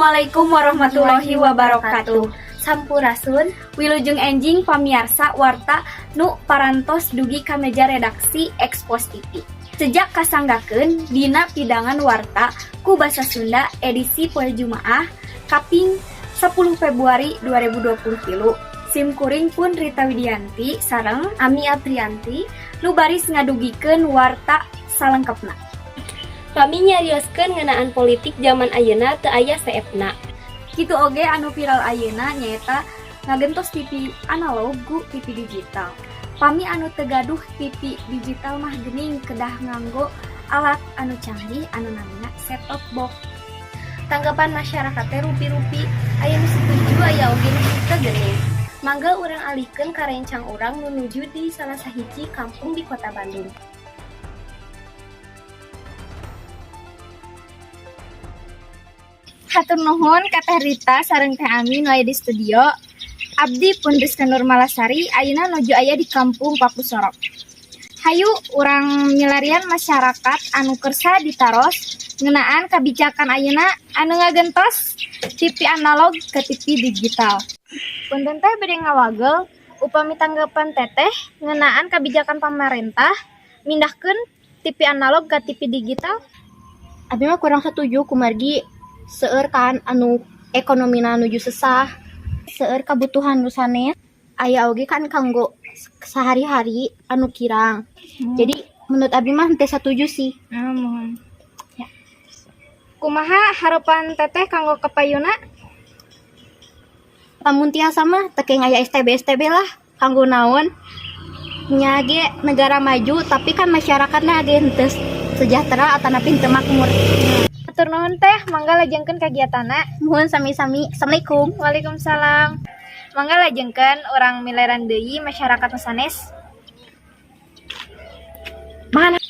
Assalamualaikum warahmatullahi wabarakatuh. Sampurasun. Wilujeng enjing, pamiarsa. Warta nu parantos dugi ka meja redaksi Expos TV. Sejak kasanggakeun dina pidangan warta ku basa Sunda edisi poe Jumaah kaping 10 Februari 2023. Sim kuring pun Rita Widianti sareng Ami Aprianti nu baris ngadugikeun warta salengkepna. Pami nyarioskeun ngeunaan politik zaman ayeuna teu aya seepna. Kitu oge anu viral ayeuna nyaeta ngagentos TV analog ku TV digital. Pami anu teu gaduh TV digital mah geuning kedah nganggo alat anu canggih anu namina set top box. Tanggapan masyarakat teh rupi-rupi, aya nu setuju, aya oge nu henteu geuning. Mangga urang alihkeun ka rencang urang nu nuju di salah sahiji kampung di Kota Bandung. Hatur nuhun ka Teh Rita sareng Teh Ami nu aya di studio. Abdi pun Rizka Nurmalasari ayeuna nuju aya di Kampung Pakusorok. Hayu urang milarian masyarakat anu kersa ditaros ngeunaan kabijakan ayeuna anu ngagentos TV analog ke TV digital. Punten teh, bade ngawagel, upami tanggapan Teteh ngeunaan kabijakan pamarentah mindahkeun TV analog ke TV digital? Abi mah kurang setuju, kumargi seueur kan anu ekonomina nuju sesah, seueur kabutuhan nu sanes, aya oge kan kanggo sehari-hari anu kirang. Jadi menurut abi mah henteu satuju sih. Ah, muhun. Ya. Kumaha harapan Teteh kanggo kapayuna? Lamun tiasa mah teu kenging aya STB STB lah, kanggo naon nya ge negara maju, tapi kan masyarakatna ge henteu sejahtera atanapi henteu makmur. Hatur nuhun teh, mangga lajengkeun kagiatanna. Muhun, sami-sami. Assalamualaikum. Waalaikumsalam. Mangga lajengkeun urang mileran deui masyarakat nu sanes. Mana?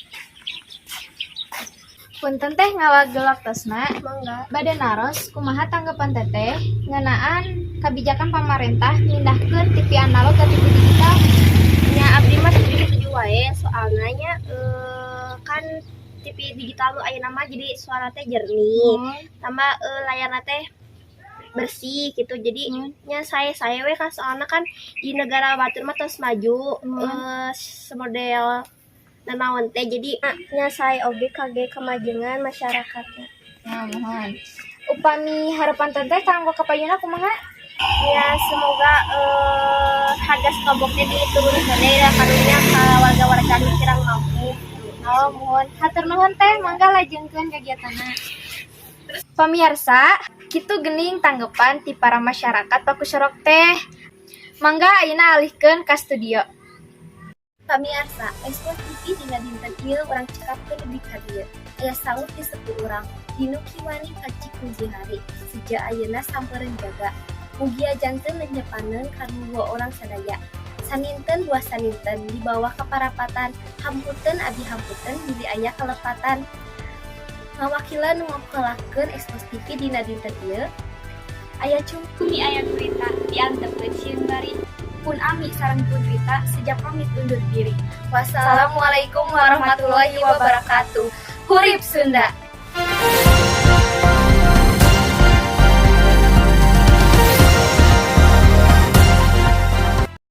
Punten teh, ngawagel waktosna. Mangga. Bade naros, kumaha tanggapan Teteh ngeunaan kebijakan pamarentah mindahkeun TV analog ke TV digital? Nya, abdi mah setuju-setuju wae, soalna nya kan TV digital nu ayeuna mah jadi suara teh jernih, tambah layarna teh bersih gitu, jadi nya saya we kan, soalnya kan di negara batur mah tos maju semodel nanaon teh, jadi nya saya oge kage kemajengan masyarakatnya. Nah, muhun. Upami harapan Teteh kanggo kapayuna kumaha? Ya, semoga harga stop boxnya diturunkan ya, karunya ka warga-warga nu kirang mampu. Oh, muhun. Hatur nuhun teh, mangga lajengkeun kegiatanna. Pemirsa, kitu gening tanggapan ti para masyarakat Pakusorok teh. Mangga ayeuna alihkeun ka studio. Pamiarsa, Expos TV dina dinten ieu urang cekapkeun dugi ka dieu. Aya sangut di sepuh urang, dinu kiwari kacik jihari, seja ayeuna sampeureun jaga. Mugia janten lenyepaneun karuwa urang sadaya. Saninten dua saninten di bawah kaparapatan, hampunten abi hampunten bilih aya kalepatan. Ngawakilan nu ngokolakeun Expos TV dina dinten ieu, aya cum. Bumi aya gurita diantepkeun sieun bari. Pun Ami sareng Pun Rita seja pamit undur diri. Wassalamualaikum warahmatullahi wabarakatuh. Hurip Sunda.